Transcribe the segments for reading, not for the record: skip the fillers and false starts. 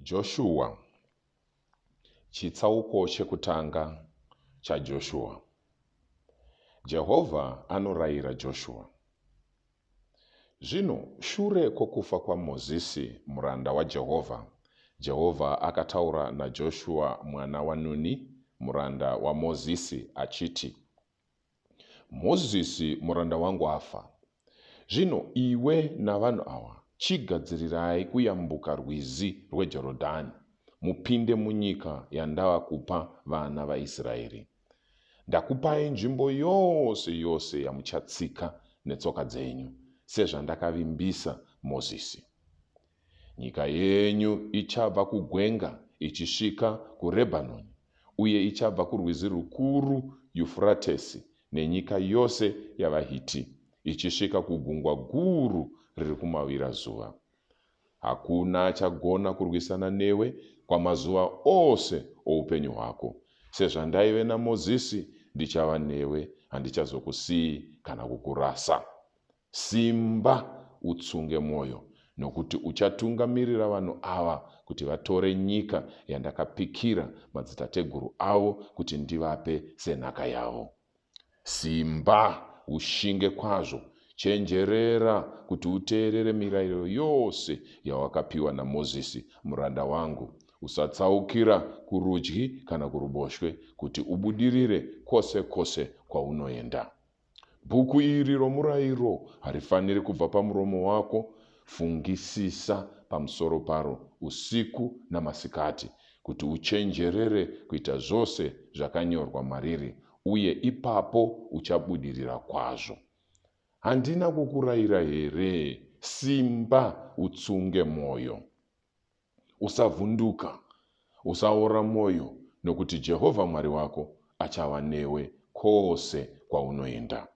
Joshua, chitsauko chekutanga chaJoshua. Jehovha anorayira Joshua. Zvino shure kwokufa kwaMozisi muranda waJehovha, Jehovha akataura naJoshua mwana waNuni, muranda waMozisi, achiti, Mozisi muranda wangu afa. Zvino iwe navanhu ava chigadzirirai kuyambuka rwizi rweJorodhani, mupinde munyika yandava kupa vana vaIsraeri. Ndakupai nzvimbo yose yose yamuchatsika netsoka dzenyu, sezvandakavimbisa Mozisi. Nyika yenyu ichabva kugwenga ichisvika kuRebhanoni, uye ichabva kurwizi rukuru Yufuratesi nenyika yose yavaHiti, ichisvika kugungwa guru riri kumavirazuva. Hakuna achagona kurwisana newe kwamazuva ose oupenyu hwako. Sezvandaive naMozisi, ndichava newe, handichazokusiyi kana kukurasa. Simba, utsunge mwoyo, nokuti uchatungamirira vanhu ava kuti vatore nyika yandakapikira madzitateguru avo kuti ndivape senhaka yavo. Simba, ushinge kwazvo, chenjerera kuti uteerere mirayiro yose yawakapiwa naMozisi muranda wangu. Usatsaukira kurudyi kana kuruboshwe, kuti ubudirire kwose kwose kwaunoenda. Bhuku iri romurayiro harifaniri kubva pamuromo wako, fungisisa pamusoro paro usiku namasikati, kuti uchenjerere kuita zvose zvakanyorwa mariri, uye ipapo uchabudirira kwazvo. Handina kukurayira here? Simba, utsunge mwoyo. Usavhunduka, usaora mwoyo, nokuti Jehovha Mwari wako achava newe kwose kwaunoenda.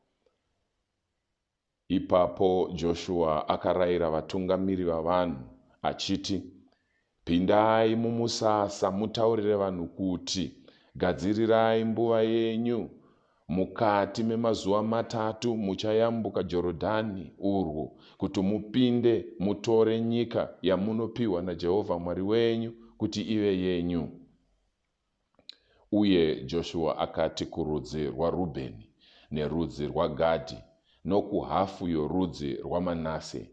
Ipapo Joshua akarayira vatungamiri vavanhu achiti, Pindai mumusasa mutaurire vanhu kuti, Gadzirirai mbuva yenyu, Mukati memazuva matatu muchayambuka Jorodhani urwu kuti mupinde mutore nyika yamunopiwa naJehovha Mwari wenyu kuti ive yenyu. Uye Joshua akati kurudzi rwaRubheni nerudzi rwaGadhi nokuhafu yorudzi rwaManase,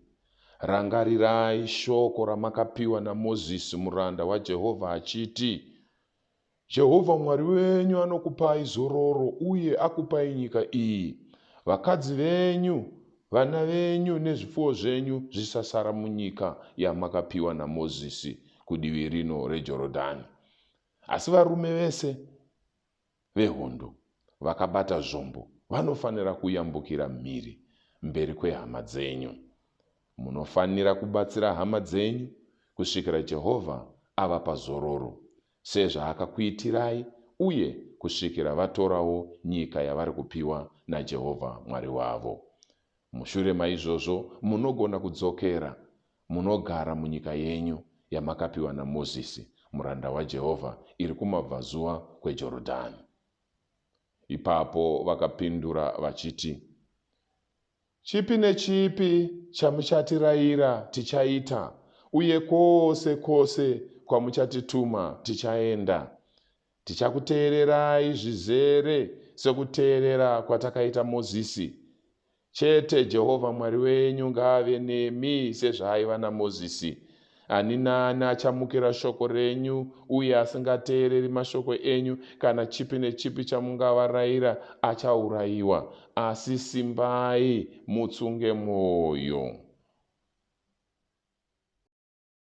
Rangarirai shoko ramakapiwa naMozisi muranda waJehovha achiti, Jehovha Mwari wenyu anokupai zororo uye akupai nyika iyi. Vakadzi venyu, vana venyu nezvipfuwo zvenyu zvisasara munyika yamakapiwa naMozisi kudivi rino reJorodhani. Asi varume vese vehondo vakabata zvombo vanofanira kuyambukira mhiri mberi kwehama dzenyu. Munofanira kubatsira hama dzenyu kusvikira Jehovha avapa zororo, sezvaakakuitirai uye kusvikira vatorawo nyika yavari kupiwa naJehovha Mwari wavo. Mushure maizvozvo munogona kudzokera munogara munyika yenyu yamakapiwa naMozisi muranda waJehovha iri kumabvazuva kweJorodhani. Ipapo vakapindura vachiti, Chipi nechipi chamuchatirayira tichaita, uye kwose kwose kwamuchatituma tichaenda. Tichakuteererai zvizere sekuteerera kwatakaita Mozisi. Chete Jehovha Mwari wenyu ngaave nemi sezvaaiva naMozisi. Ani naani achamukira shoko renyu uye asingateereri mashoko enyu kana chipi nechipi chamungavarayira achaurayiwa. Asi simbai mutsunge mwoyo.